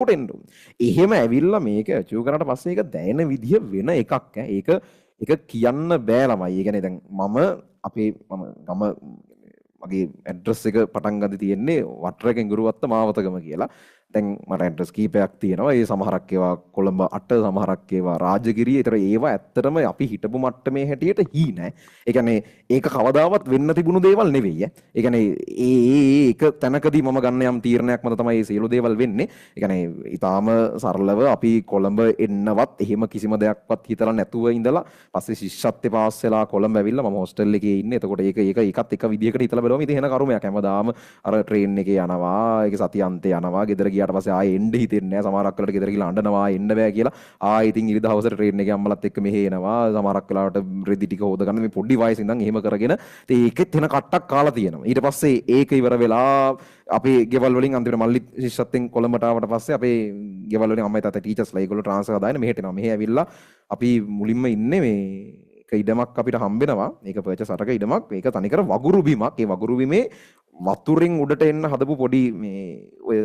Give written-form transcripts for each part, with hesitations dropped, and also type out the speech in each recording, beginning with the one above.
එන්න ඕනේ. එහෙම ඇවිල්ලා මේක ඇචීව් කරාට පස්සේ ඒක දැනෙන විදිය වෙන එකක් ඈ. ඒක ඒක කියන්න බෑ ළමයි. ඒ කියන්නේ දැන් මම අපේ මම ගම මගේ ඇඩ්‍රස් එක පටන් ගන්න තියෙන්නේ වටරක ඉඟුරුවත්ත මාවතගම කියලා. දැන් මට ඇඩ්‍රස් කීපයක් තියෙනවා. ඒ සමහරක් ඒවා කොළඹ 8, සමහරක් ඒවා රාජගිරිය. ඒතර ඒවා ඇත්තටම අපි හිටපු මට්ටමේ හැටියට හීනෑ. ඒ කියන්නේ ඒක කවදාවත් වෙන්න තිබුණු දේවල් නෙවෙයි ඈ. ඒ කියන්නේ ඒ ඒ එක තැනකදී මම ගන්න යම් තීරණයක් මත තමයි මේ සියලු දේවල් වෙන්නේ. ඒ කියන්නේ ඊටාම සරලව අපි කොළඹ එන්නවත් එහෙම කිසිම දෙයක්වත් හිතලා නැතුව ඉඳලා පස්සේ ශිෂ්‍යත්වය පාස් වෙලා කොළඹ ඇවිල්ලා මම හොස්ටල් එකේ ඉන්නේ. එතකොට ඒක ඒක ඒකත් එක විදියකට හිතලා බලුවම ඉතින් එන කරුමයක්. හැමදාම අර ට්‍රේන් එකේ යනවා, ඒක සති අන්තේ යනවා, ගෙදර ගියාට පස්සේ ආයෙ එන්න හිතෙන්නේ නැහැ. සමහරක් වෙලාවට ගෙදර ගිහලා අඬනවා, එන්න බෑ කියලා. ආයෙ ඉතින් ඉරිදා හවසට ට්‍රේන් එකේ අම්මලත් එක්ක මෙහෙ එනවා. සමහරක් වෙලාවට රෙදි ටික හොද ගන්න මේ පොඩි වයසේ ඉඳන් එහෙම කරගෙන ඉතින් ඒකෙත් එන කට්ටක් කාලා තියෙනවා. ඊට පස්සේ ඒක ඉවර වෙලා අපේ ගෙවල් වලින් අන්තිමට මල්ලි ශිෂ්‍යත්වෙන් කොළඹට ආවට පස්සේ අපේ ගෙවල් වලින් අම්මයි තාත්තයි ටීචර්ස්ලා ඒගොල්ලෝ ට්‍රාන්ස්ෆර් හදාගෙන මෙහෙට එනවා. මෙහෙ ඇවිල්ලා අපි මුලින්ම ඉන්නේ මේ එක ඉඩමක් අපිට හම්බෙනවා. මේක පර්චේස් අරක ඉඩමක්. මේක තනිකර වගුරු බිමක්. ඒ වගුරු බිමේ වතුරෙන් උඩට එන්න හදපු පොඩි මේ ඔය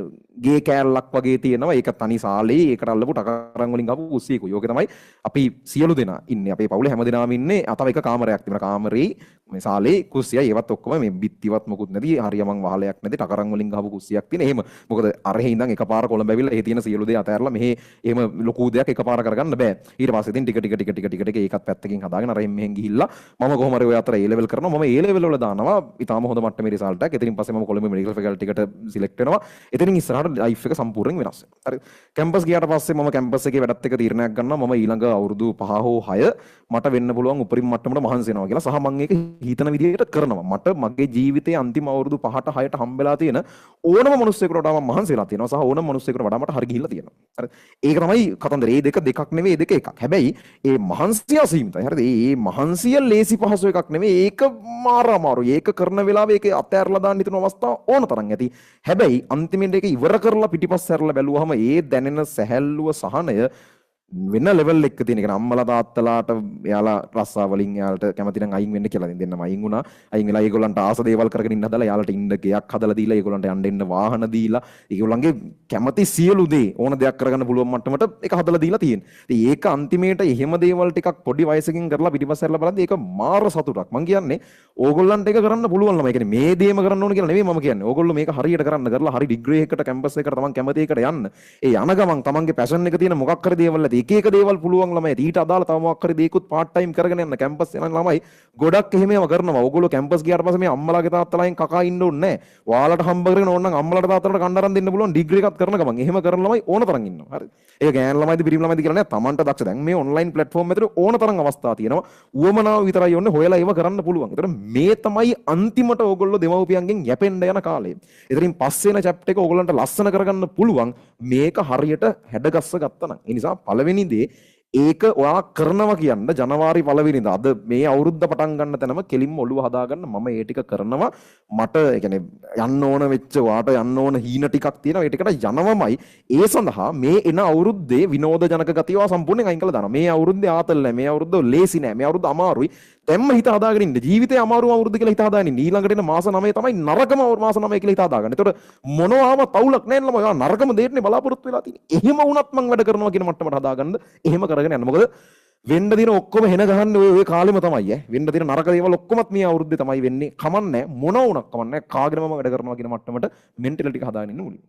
ගේ කෑල්ලක් වගේ තියෙනවා. ඒක තනි සාලේ. ඒකට අල්ලපු ටකරන් වලින් ගහපු කුස්සියකුයි. ඕකේ තමයි අපි සියලු දෙනා ඉන්නේ. අපේ පවුලේ හැම දෙනාම ඉන්නේ. තව එක කාමරයක් තිබුණා. කාමරේ මේ සාලේ කුස්සියයි ඒවත් ඔක්කොම මේ බිත්තිවත් මොකුත් නැති හරියමං වහලයක් නැති ටකරන් වලින් ගහපු කුස්සියක් තියෙන. එහෙම මොකද අරහෙ ඉඳන් එකපාර කොළඹ ඇවිල්ලා එහෙ තියෙන සියලු දේ අතෑරලා මෙහෙ එහෙම ලොකු දෙයක් එකපාර කරගන්න බෑ. ඊට පස්සේ ඉතින් ටික ටික ටික ටික ටික ටික ඒකත් පැත්තකින් හදාගෙන අර එහෙන් මෙහෙන් ගිහිල්ලා මම කොහොම හරි ඔය අතර ඒ ලෙවල් කරනවා. මම ඒ ලෙවල් වල දානවා ඉතාම හොඳ මට්ටමේ රිසල්ට් එකක්. එතනින් පස්සේ මම කොළඹ මෙඩිකල් ෆැකල්ටි එකට සිලෙක්ට් වෙනවා. එතනින් ඉස්සරහට ලයිෆ් එක සම්පූර්ණයෙන් වෙනස් වෙනවා. හරි. කැම්පස් ගියාට පස්සේ මම කැම්පස් එකේ වැඩත් එක්ක තීරණයක් ගන්නවා. මම ඊළඟ අවුරුදු 5 හෝ 6 මට වෙන්න පුළුවන් උපරිම මට්ටමට මහන්සි වෙනවා කියලා. සහ මං ඒක හිතන විදිහට කරනවා. මට මගේ ජීවිතයේ අන්තිම අවුරුදු 5ට 6ට හම්බෙලා තියෙන ඕනම මිනිස්සෙකුට වඩා මම මහන්සි වෙලා තියෙනවා. සහ ඕනම මිනිස්සෙකුට වඩා මට හරි ගිහිල්ලා තියෙනවා. හරි. ඒක තමයි කතන්දරේ. මේ දෙක දෙකක් නෙවෙයි, මේ දෙක එකක්. හැබැයි ඒ මහන්සිය අසීමිතයි. හරිද? මේ මහන්සිය ලේසි පහසු එකක් නෙවෙයි. ඒක මාර අමාරුයි. ඒක කරන වෙලාවේ ඒක අතෑරලා දාන්න හිතන අවස්ථා ඕන තරම් ඇති. හැබැයි අන්තිමේට ඒක ඉවර කරලා පිටිපස්ස හැරලා බැලුවහම ඒ දැනෙන සැහැල්ලුව සහනය වෙන ලෙවල් එක තියෙන. ඒ කියන්නේ අම්මලා තාත්තලාට එයාලා රස්සා වලින් එයාලට කැමති නම් අයින් වෙන්න කියලා. ඉතින් දෙන්නම අයින් වුණා. අයින් වෙලා ඒගොල්ලන්ට ආස දේවල් කරගෙන ඉන්න හදලා එයාලට ඉන්න ගෙයක් හදලා දීලා ඒගොල්ලන්ට යන්න එන්න වාහන දීලා ඒගොල්ලන්ගේ කැමති සියලු දේ ඕන දෙයක් කරගන්න පුළුවන් මට්ටමට ඒක හදලා දීලා තියෙන. ඉතින් ඒක අන්තිමේට එහෙම දේවල් ටිකක් පොඩි වයසකින් කරලා පිටිපස්ස හැරලා බලද්දි ඒක මාර සතුටක්. මං කියන්නේ ඕගොල්ලන්ට ඒක කරන්න පුළුවන් ළමයි. ඒ කියන්නේ මේ දේම කරන්න ඕන කියලා නෙවෙයි මම කියන්නේ. ඕගොල්ලෝ මේක හරියට කරන්න කරලා හරි ඩිග්‍රී එකකට කැම්පස් එකකට තමන් කැමති එකට යන්න. ඒ යන ගමන් තමන්ගේ පැෂන් එක තියෙන මොකක් හරි දේවල් ඇති. එක එක දේවල් පුළුවන් ළමයි. ඊට අදාළ තව මොකක් හරි දේකුත් පාර්ට් ටයිම් කරගෙන යන්න කැම්පස් යන ළමයි ගොඩක් එහෙම ඒවා කරනවා. ඕගොල්ලෝ කැම්පස් ගියාට පස්සේ මේ අම්මලාගේ තාත්තලාගෙන් කකා ඉන්න ඕනේ නෑ. ඔයාලට හම්බ කරගෙන ඕන නම් අම්මලාට තාත්තලාට කණ්ඩ අරන් දෙන්න පුළුවන් ඩිග්‍රී එකක් කරන ගමන්. එහෙම කරන ළමයි ඕන තරම් ඉන්නවා. හරි. ඒක ගෑන් ළමයිද පිරිමි ළමයිද කියලා නෑ. තමන්ට දක්ෂ. දැන් මේ ඔන්ලයින් ප්ලැට්ෆෝම් ඇතුලේ ඕන තරම් අවස්ථා තියෙනවා. උවමනාව විතරයි ඕනේ හොයලා ඒව කරන්න පුළුවන්. ඒතර මේ තමයි අන්තිමට ඕගොල්ලෝ දෙමව්පියන්ගෙන් යැපෙන්න යන කාලය. එතනින් පස්සේ එන චැප්ටර් එක ඕගොල්ලන්ට ලස්සන කරගන්න පුළුවන් මේක හරියට හැඩගස්ස ගත්තා නම්. ඒ නිසා පළවෙනි දේ ඒක ඔයා කරනවා කියන්න ජනවාරි 1 වෙනිදා අද මේ අවුරුද්ද පටන් ගන්න තැනම කෙලින්ම ඔළුව හදාගන්න මම ඒ ටික කරනවා. මට ඒ කියන්නේ යන්න ඕන වෙච්ච ඔයාට යන්න ඕන හීන ටිකක් තියෙනවා. ඒ ටිකට යනවමයි. ඒ සඳහා මේ එන අවුරුද්දේ විනෝද ජනක ගතිය ඔයා සම්පූර්ණයෙන් අයින් කරලා දානවා. මේ අවුරුද්දේ ආතල් නෑ, මේ අවුරුද්ද ලේසි නෑ, මේ අවුරුද්ද අමාරුයි. දැම්ම හිත හදාගෙන ඉන්න. ජීවිතේ අමාරුම අවුරුද්ද කියලා හිත හදාගෙන ඉන්න. ඊළඟට එන මාස 9 තමයි නරකම මාස 9 කියලා හිත හදාගන්න. එතකොට මොනවාම තවුලක් නෑ ළමයි. ඔයා නරකම දෙයටනේ බලාපොරොත්තු වෙලා තියෙන්නේ. එහෙම වුණත් මං වැඩ කරනවා කියන මට්ටමට හදාගන්න. එහෙම කරගෙන යන්න. මොකද වෙන්න දින ඔක්කොම හෙන ගහන්නේ ඔය ඔය කාලෙම තමයි ඈ. වෙන්න දින නරක දේවල් ඔක්කොමත් මේ අවුරුද්දේ තමයි වෙන්නේ. කමන්නේ මොන වුණත් කමන්නේ කාගෙන මම වැඩ කරනවා කියන මට්ටමට මෙන්ටැලිටි එක හදාගෙන ඉන්න මුලින්ම.